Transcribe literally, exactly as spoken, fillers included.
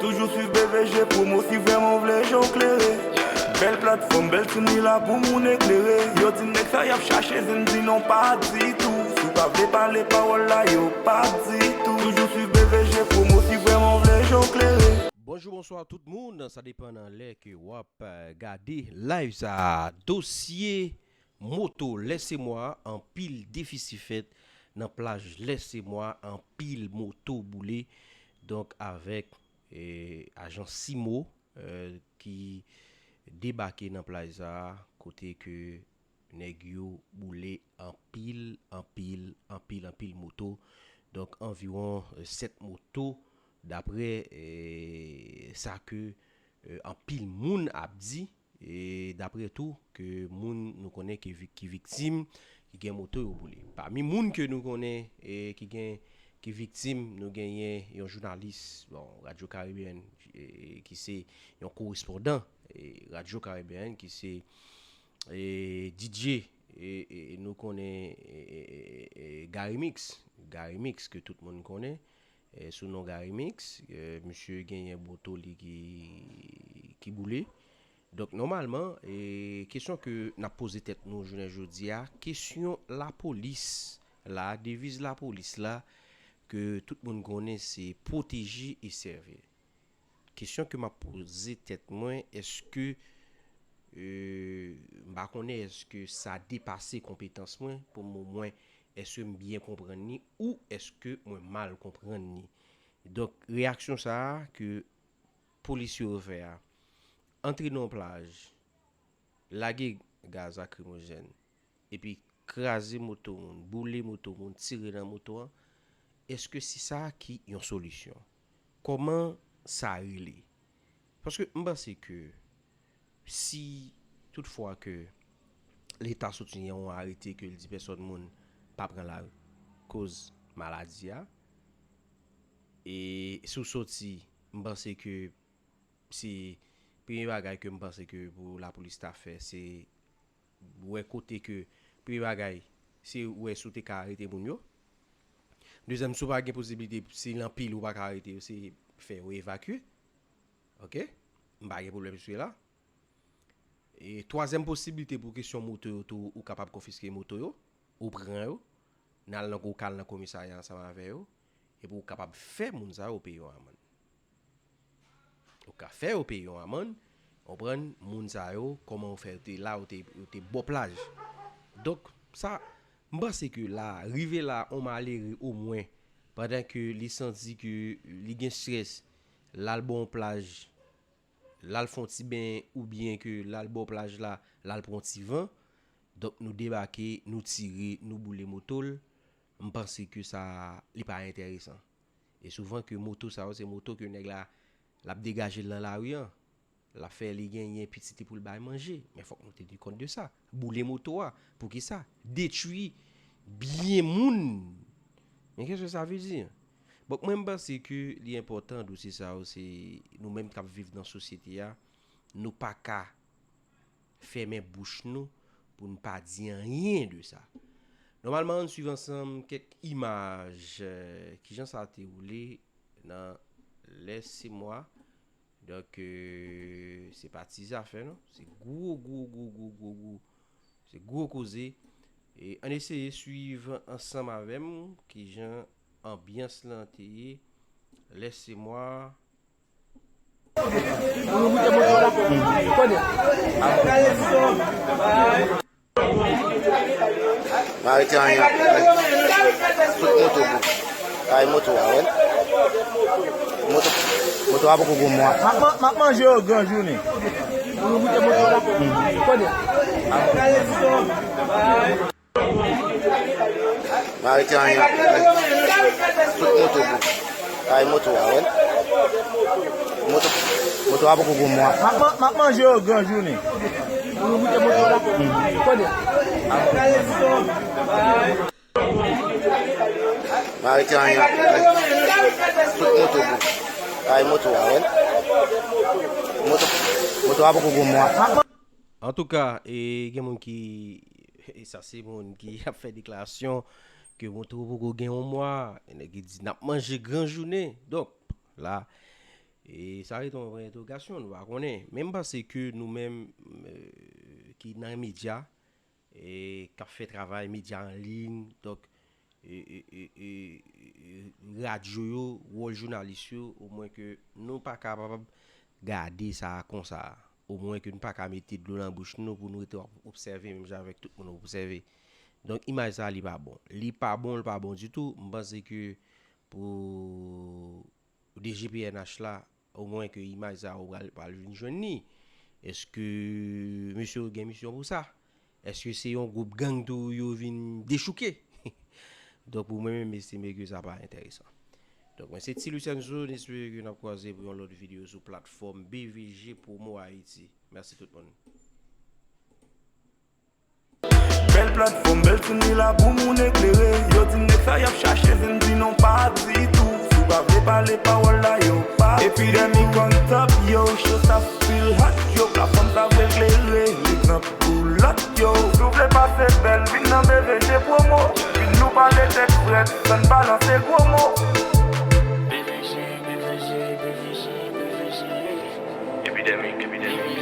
Toujou swiv B V G Promo si vrèman w vle je w klere. Bèl platfòm, bèl timoun li la pou moun eklere. Yo di nèg sa y ap chache zen, di non pa ditou. Si w pa vle pale pawòl la, yo pa ditou. Toujou swiv B V G Promo si vrèman w vle je w klere. Bonjou, bonswa tout moun. Sa depann nan lè ke w ap, eh, gade live sa. Dosye moto Lèsemwa, anpil defisi fèt nan plaj Lèsemwa, anpil moto boule. Donk, avèk, eh, ajan Simo, eh, ki debake nan plaj sa, kote ke nèg yo boule anpil, anpil, anpil, anpil moto. Donk, anviwon, eh, sèt moto, daprè, eh, sa ke, eh, anpil moun ap di, e daprè tou ke moun nou konnen ki, vi- ki viktim, ki gen moto yo boule. Pami moun ke nou konnen e ki gen, ki viktim, nou genyen yon jounalis, bon, Radyo Karibeyèn, e, ki se yon korespondan, e, Radyo Karibeyèn, ki se, e, D J, e, e, nou konnen, e, e, e, e, Gary Mix, Gary Mix ke tout moun konnen, e, sou non Gary Mix, e, misye genyen moto li ki, ki boule. Donk, nòmalman, e, kesyon ke n ap poze tèt nou jounen jodi a, kesyon lapolis la, deviz lapolis la, ke tout moun konnen se pwoteje e sèvi. Kesyon ke m ap poze tèt mwen, èske, e, m pa konnen èske sa depase konpetans mwen, pou m omwen, èske m byen konprann li, ou èske mwen mal konprann li. Donk, reyaksyon sa a ke polis yo fè a, antre nan yon plaj, lage gaz lakrimojèn, epi kraze moto moun, boule moto moun, tire nan moto an, èske se sa ki yon solisyon? Kòman sa rele? Paske m panse ke si toutfwa ke Leta soti yon arete ke l di pèsòn moun pa pran lari koz maladi a, e si w soti, m panse ke se premye bagay ke m panse ke pou lapolis ta fè, se wè kote ke, premye bagay, se wè si w te ka arete moun yo. Dezyèm, si w pa gen posiblite, si l anpil ou pa ka arete yo, se fè yo evakye. Oke? M pa gen pwoblèm sou la. E twazyèm posiblite pou kesyon moto yo tou, ou kapab konfiske moto yo, ou pran yo, n al nan, ou ka al nan komisarya ansanm avè yo, epi ou kapab fè moun sa yo peye yon amann. Ou ka fè yo peye yon amann, konprann, moun sa yo, kòman ou fè yo te la, ou te, ou te bò plaj. Donk, sa, m panse ke la, rive la, on malere omwen, pandan ke li santi ke li gen estrès, l al bò yon plaj, l al fè yon ti benyen oubyen ke l al bò plaj la, l al pran yon ti van. Donk, nou debake, nou tire, nou boule moto l. M panse ke sa, li pa enteresan. E souvan ke moto sa yo, se moto ke nèg la, l ap degaje l nan lari an. L ap fè li genyen pitit li pou l bay manje. Men fòk nou teni kont de sa. Boule moto a. Poukisa? Detwi byen moun. Men kèske sa vle di? Bon, mwen, m panse ke li enpòtan, dosye sa yo, se nou menm k ap viv nan sosyete a, nou pa ka fèmen bouch nou pou n pa di anyen de sa. Nòmalman, ann swiv ansanm kèk imaj, eh, kijan sa te woule nan Lèsemwa. Donk, eh, se pa ti zafè, non. Se gwo, gwo, gwo, gwo, gwo, gwo. Se gwo koze. E ann eseye swiv ansanm avè m kijan anbyans lan te ye. Lèsemwa. M arete anyen. Tout moto pou. Ay moto a, wè. Moto, moto a poko gwo mwa. M ap, m ap manje yo gran jounen. M arete anyen. Tout moto pou. Ay moto a, wè. Moto, moto a poko gwo mwa. M ap, m ap manje yo gran jounen. M arete anyen. Tout moto pou. Ay moto a, wè. Moto, moto a poko gwo mwa. Antouka, e gen moun ki, e sa se moun ki ap fè deklarasyon ke moto poko gen yon mwa, e nèg ki di n ap manje gran jounen. Donk, la, E sa rete yon vrè entèwogasyon, nou pa konnen. Men m panse ke nou menm, e, ki nan medya, e k ap fè travay medya an liy, donk, e, e, e, e, e, radyo yo, wòl jounalis yo, omwen ke nou pa kapab gade sa konsa. Omwen ke nou pa ka mete dlo nan bouch nou pou nou rete ap obsève menm jan avèk tout moun ap obsève. Donk, imaj sa, li pa bon. Li pa bon, li pa bon ditou. M panse ke pou D G P N H la, omwen ke imaj sa yo pral, pral vin jwenn li. Èske mesye yo gen misyon pou sa? Èske se yon gwoup gang tou yo vin dechouke? Donk, pou mwen menm, m estime ke sa pa enteresan. Donk, mwen se Ti Lucenzo, n espere ke n ap kwaze pou yon lòt videyo sou platfòm B V G Promo Haïti. Mèsi tout moun. Bèl platfòm, bèl timoun la pou moun eklere. Yo di nèg sa y ap chache, zen di non pa ditou. Si w pa vle pale pawòl la, yo pa. Epidemic on top, yo, show sa feel hot, yo, platfòm sa vle klere. Egzanp pou lòt, yo. Si w vle pase bèl, vin nan B V G Promo. Vin nou pale tèt frèt, san balanse gwo mo. B V G, B V G, B V G, B V G. Epidemic, epidemic.